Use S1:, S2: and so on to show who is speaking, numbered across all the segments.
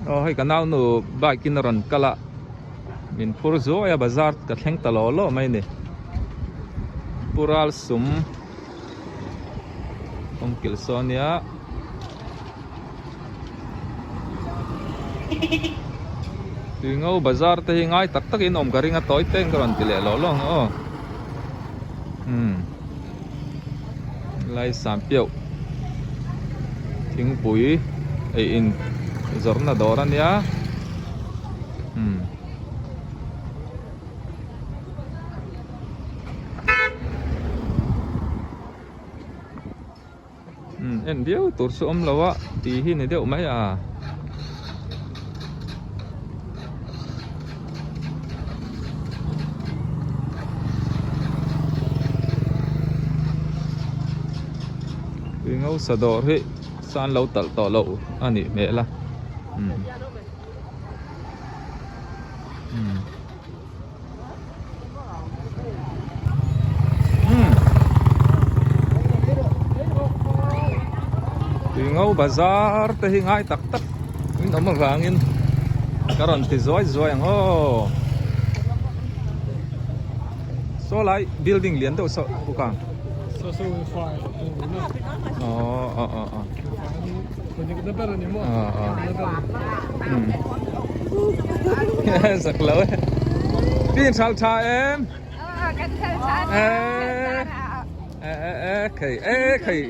S1: Aw hei ka nau nu bike in a rawn kal a min phur zuai a bazar ka thleng ta law law mai a ni Pural sum kawngkil saw ania Tuingo bazar te hi ngai tak tak in awm ka ring a tawi teng ka rawn ti leh law law ang aw umm. Lai sam piauh thingpui ei in zawrhna dawr a nia umm umm en viau tur chu awm lo a tih hi ni deuh mai a. Tuingo sa dawr hi san lo talh tawh loh a nih hmel a umm umm umm Tuingo bazar te hi ngai tak tak in awm avangin ka rawn ti zuai zuai ang aw saw lai building lian deuh saw bawk a aw aw aw aw zak lo e pin thal tha em e e e khei e khei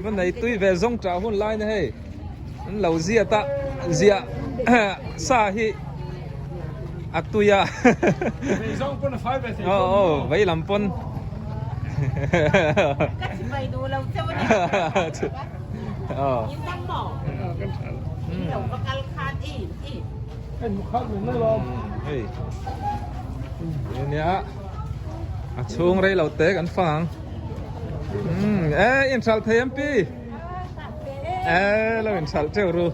S1: va nei tui ve zawng tah hun lai na hei an lo ziat a ziah sa hi a tui a aw aw vei lam pawn hei nia a chhung rei lo te kan fang ang e inhralh thei em pi e lo inhralh teuh ru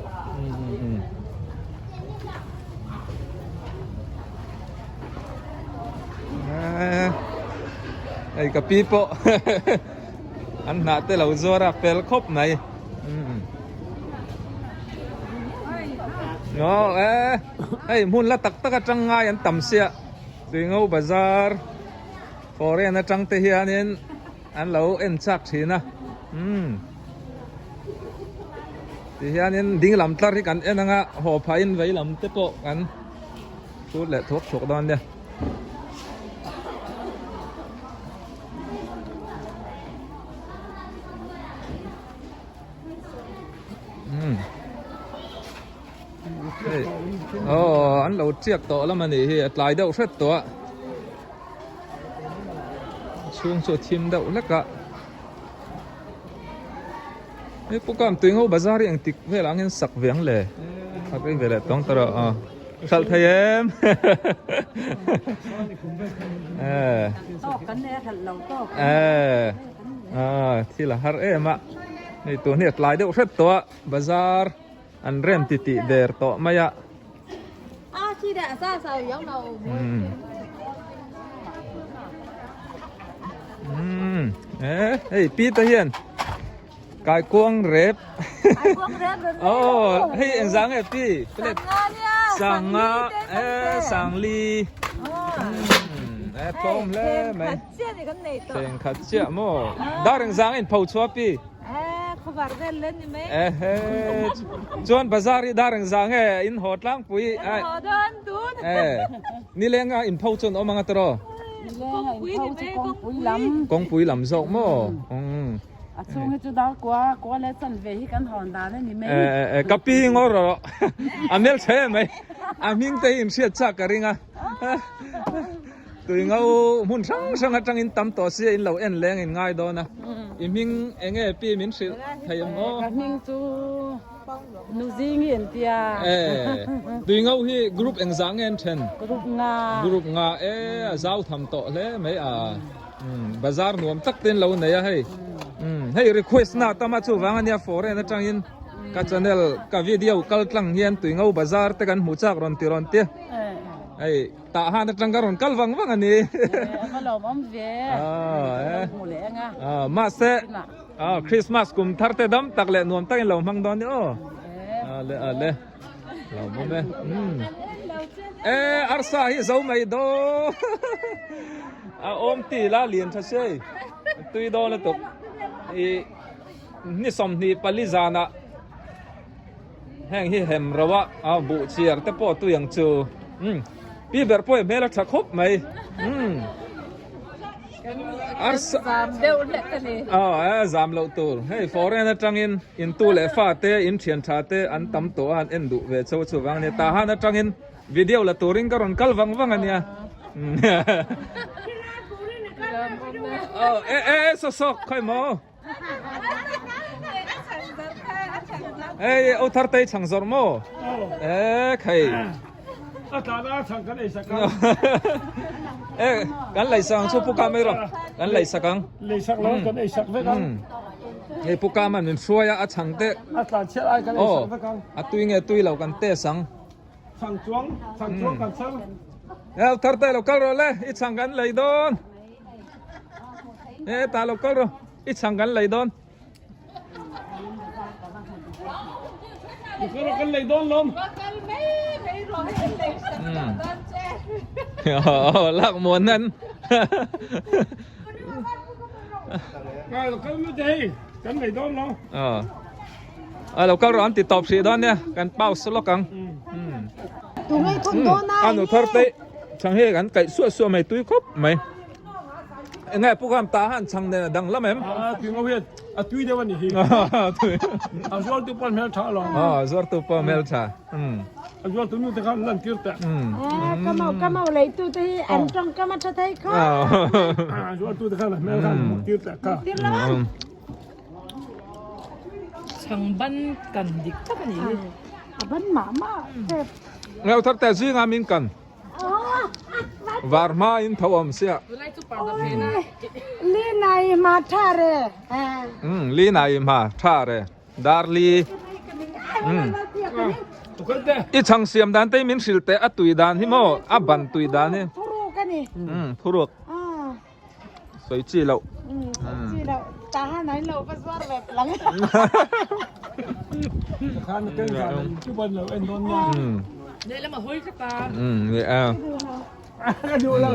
S1: Hei ka pi pawh an hnah te lo zuar a fel khawp mai aw e hei hmun la tak tak atang ngai an tam sia Tuingo bazar foreign atang te hianin an lo en chak thin a umm ti hianin ding lam tlar hi kan en anga haw phah in vei lam te pawh kan Phut leh thuak thuak dawn nia. Hmm. Hey. Oh, an lo chiak tawh lam ani hi a tlai deuh hret tawh a. Chhung chu a thim deuh hlek a. Hei pu kam tui ngo bazar hi engtik velah angin sak ve ang le a rei ve leh tawng ta rawh a hralh thei em thil a har em a hei tun hi a tlai deuh hret tawh a bazar an rem ti tih der tawh mai a. Umm eh hei pi te hian kaikuang rep aw hei engzah nge pi sanga eh sangli eh tlawm hle mai thengkhat chiah maw dar engzah nge in pho chhuah pi. Ehe chuan bazar hi dar engzah nge in haw tlangpui nileng a in pho chuan awm anga tawh kawngpui lam zawk maw
S2: a chhung hi chu dar kua kua leh chan ve hi kan hawn dan a ni mai
S1: ka pi ngawr rawh a hmel tha em mai a hming te hi in hriat chak ka ring a Tui ngo hmun hrang hrang atangin tam tawh sia in lo en leng in ngai dawn a. I hming eng nge pi min hrilh thei ang aw?
S2: Ka hming chu Nuzingi an tia.
S1: E tui ngo hi group engzah nge an then?
S2: Group nga.
S1: Group nga e a zau tham tawh hle mai a. Bazar nuam tak te in lo nei a hei. Hei request na tam a chuvang ania foreign atangin ka channel ka video kal tlang hian tui ngo bazar te kan hmuh chak rawn ti rawn tia. Hei. Tah han atang ka rawn kal vang vang a ni.
S2: A va lawmawm ve. Lo hmu leh eng
S1: a. Mahse Christmas kum thar te dam tak leh nuam takin lo hmang dawn ni aw. A le a le. Lawmawm e. Umm. E arsa hi zo mai dawn. A awm ti la lian tha se. Tui dawn lutuk. I ni 24 zanah heng hi hem ro a a buh chiar te pawh tui ang chu. Umm. Pi ber pawh i hmel a tha khawp mai. Umm. Arsa
S2: zam deuh hlek a ni.
S1: Aw e zam loh tur. Hei foreign atangin in tu leh fa te in thian tha te an tam tawh a an en duh ve cho chuvang a nia. Tah han atangin video la turin ka rawn kal vang vang a nia. Aw e e e saw saw khawi maw. Hei o thar tei chhang zawrh maw? E khai.
S3: A tlan a chhang kan ei sak ang.
S1: E kan lei sak ang chu pu kam ei rawh. Kan lei sak ang.
S3: Lei sak lo kan ei sak vek ang.
S1: Hei pu kam an min hruai a a chhang te.
S3: A tlan chhiat ai kan ei sak vek ang.
S1: A tui nge tui lo kan test ang.
S3: Chhang chuang chhang chuang kan chhang.
S1: E o thar tei lo kal rawh le i chhang kan lei dawn. E ta lo kal rawh. I chhang kan lei dawn.
S3: Kan lei dawn lawm.
S1: Lak muan nan.
S3: Kal mu te hei kan lei dawn lo.
S1: A lo kal rawh an ti tawp hrih dawn nia kan pause lawk ang.
S2: Tu ngei thun dawn a.
S1: Anu thar te chhang hi kan kaih suah suah mai tui khawp mai. Enge pu kham ta han chhang nen a dang lam em?
S3: A tui ngau hian a tui deuh a ni hi. A zuar tu pawh hmel tha alawm.
S1: A zuar tu pawh hmel tha.
S3: A zuar tu nu te khan lan tir teh.
S2: Ka mau lei tu te hi an tawng kam a tha thei khawp.
S3: A zuar tu te khan hmel khan hmuh tir teh ka.
S4: Chhang ban kan dik tak a ni hi.
S2: A ban mah mah tep.
S1: Ngau thar te zinga min kan. Var hma in tho awm sia.
S2: Li nai ma tha re.
S1: Li nai ma tha re. Dar li. I chhang siam dan te min hril teh a tui dan hi maw a ban tui dan hi.
S2: Phuruk a ni.
S1: Phuruk. Sawi chi loh.
S2: Chi loh. Ta han ai lo va zuar ve lang.
S3: Khan ken zan chu ban lo en don nia.
S4: Leh lam a hawi tlat a.
S1: Leh a.
S3: Ka duh lo.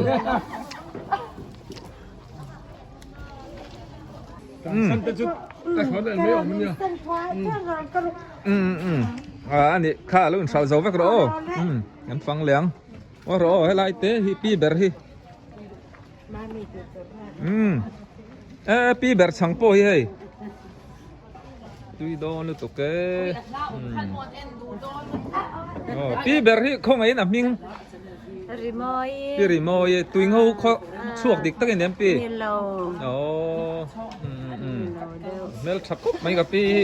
S3: San te chu ta khan en mai awm nia.
S1: Ani kha lo in hral zo vek rawh aw. Kan fang leh ang. Aw rawh aw helai te hi pi ber hi. Umm e pi ber chhang pawh hi hei tui dawn lutuk e umm aw pi ber hi khawngaih in a hming pi rimawi tui ngho khaw chhuak dik tak in em pi aw umm umm hmel tha khawp mai ka pi hi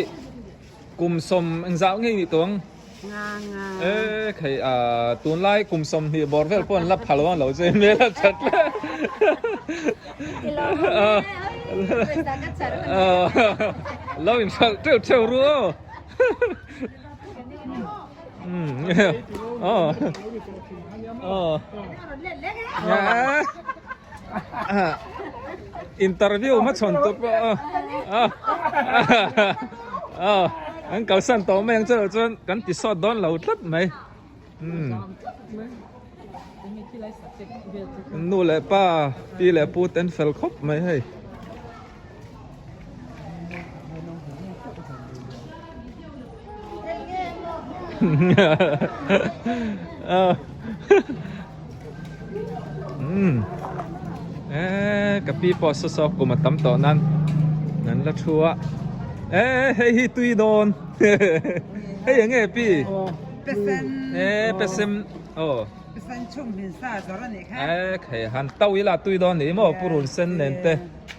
S1: kum sawm engzah ngei ni tawh ang. E khei a tunlai kum 20 bawr vel pawh an la phal vang lo che hmel a that hle. Lo in hralh teuh teuh ru aw. Aw. Aw. Interview ma chhawn tur pawh a a an kalsan tawh mai ang chuan chuan kan ti sawt dawn lo tlat mai nu leh pa pi leh pu te an fel khawp mai hei. Umm e ka pi pawh saw saw kum a tam tawh nan an la thu a e hei hi tui dawn hei eng nge pi e pesem aw e khei han tau ila tui dawn ni maw purun sen nen te.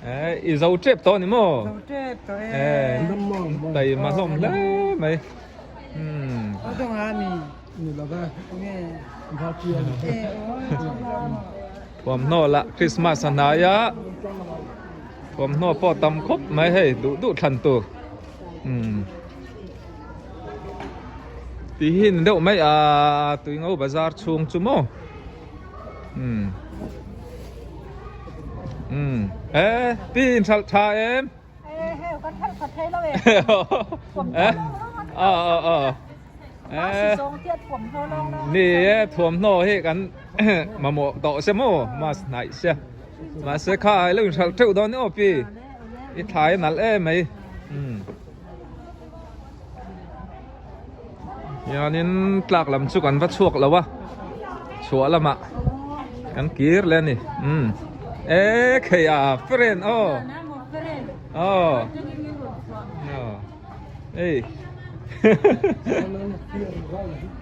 S1: E i zo tep tawh ni maw?
S2: Zo tep tawh e.
S1: E taima hlawm hle mai. Umm.
S2: Aw dawng a mi.
S3: Ni lo ve.
S2: Nge.
S3: Ba chi a ni.
S2: E aw.
S1: Thuamhnaw lah Christmas a hnai a. Thuamhnaw pawh tam khawp mai hei duh duh thlan tur. Umm. Ti hi ni deuh mai a Tuingo bazar chhung chu maw? Umm. Umm. E pi in hralh tha em?
S2: E hei kan hralh khat thei lo e.
S1: E. Aw aw aw. Ni e thuamhnaw hi kan mamawh tawh se maw mask hnaih se mahse kha a lo inhralh teuh dawn ni aw pi i thlai a nalh em mai hianin tlak lam chu kan va chhuak lo a chhuah lamah kan kir leh a ni e khei a friend aw aw Ei.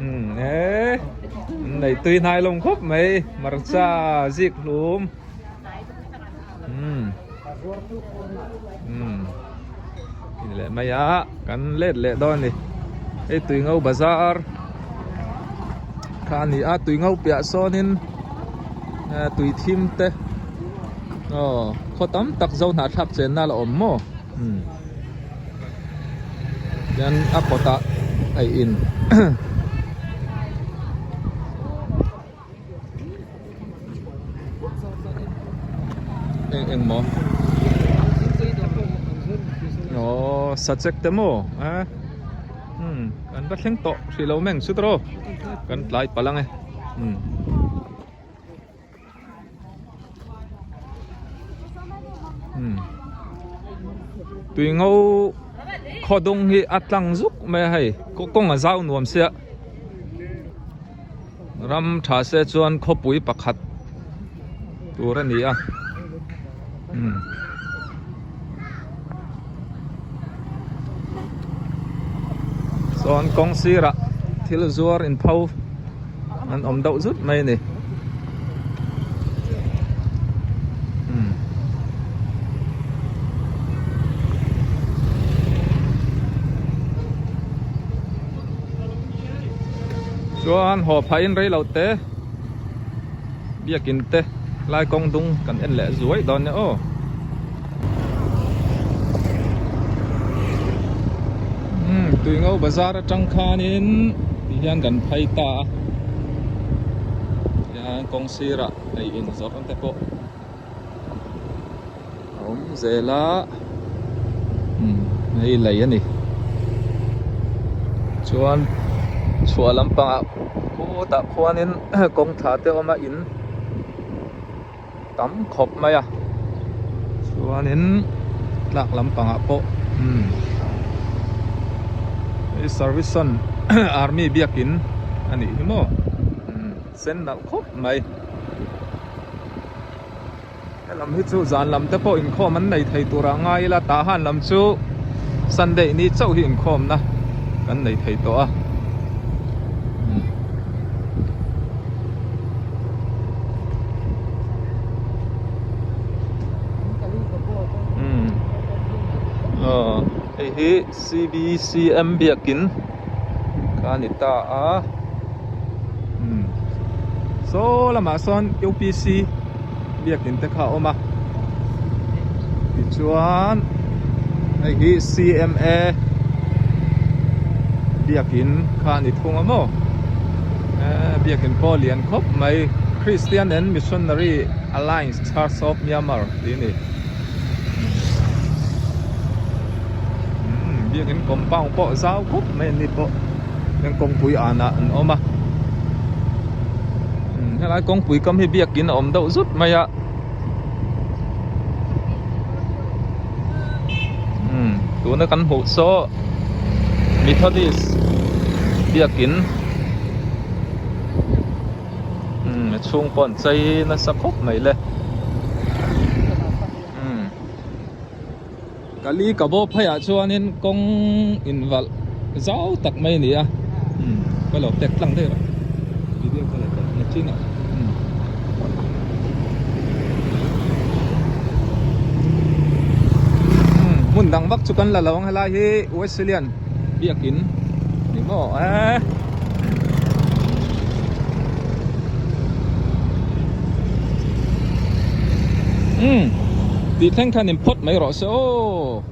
S1: um e nei tui hnai lawm khawp mai hmarcha zik hlum um um ti leh mai a kan let leh dawn a ni hei tui ngo bazar kha a ni a tui ngo piah sawnin tui thim te aw khaw tam tak zo hnahthlak chenna la awm maw. Umm hian a kawtah a in eng eng maw aw sachek te maw a umm kan va thleng tawh hrih lo meng chu tawh kan tlai palh ang e umm. Tui ngo khaw dung hi a tlang zuk mai a hei kawng a zau nuam sia ram tha se chuan khawpui pakhat tur a ni a chuan kawng sirah thil zuar inpho. An awm deuh zut mai a ni. Chuan haw phah in rei lo te biakin te lai kawng dung kan en leh zuai dawn nia aw. Umm Tuingo bazar atang khanin ti hian kan phei ta a tihian kawng sirah ei in zawrh te pawh a awm zel a umm hei lei a ni chuan chhuah lampangah khutah khuanin kawng thla te a awm a in. Tam khawp mai a chuanin tlak lampangah pawh umm hei service an army biakin a nih hi maw umm sen nalh khawp mai helam hi chu zan lam te pawh inkhawm an nei thei tur ah ngai ila tah han lam chu sunday ni chauh hi inkhawm na kan nei thei tawh a. Hei hi CBCM biakin kha a ni ta a saw lamah sawn UPC biakin te kha a awm a tichuan hei hi CMA biakin kha a ni thung a maw eee biakin pawh lian khawp mai Christian and Missionary Alliance Church of Myanmar tih a ni umm biakin compound pawh zau khawp mai an ni pawh heng kawngpui anah an awm a umm helai kawngpui kam hi biakin a awm deuh zut mai a. Umm tuna kan hmuh saw Methodist biakin umm a chhung pawh an chei nasa khawp mai le umm Kali ka bawp pheiah chuanin kawng invalh zau tak mai a ni a umm ka lo tek tlang daih rawh video ka la tawh na chin ah umm hmun dang vak chu kan la lo ang helai hi Wesleyan biakin ni maw eh. Umm tih thleng khan in phawt mai rawh se aw.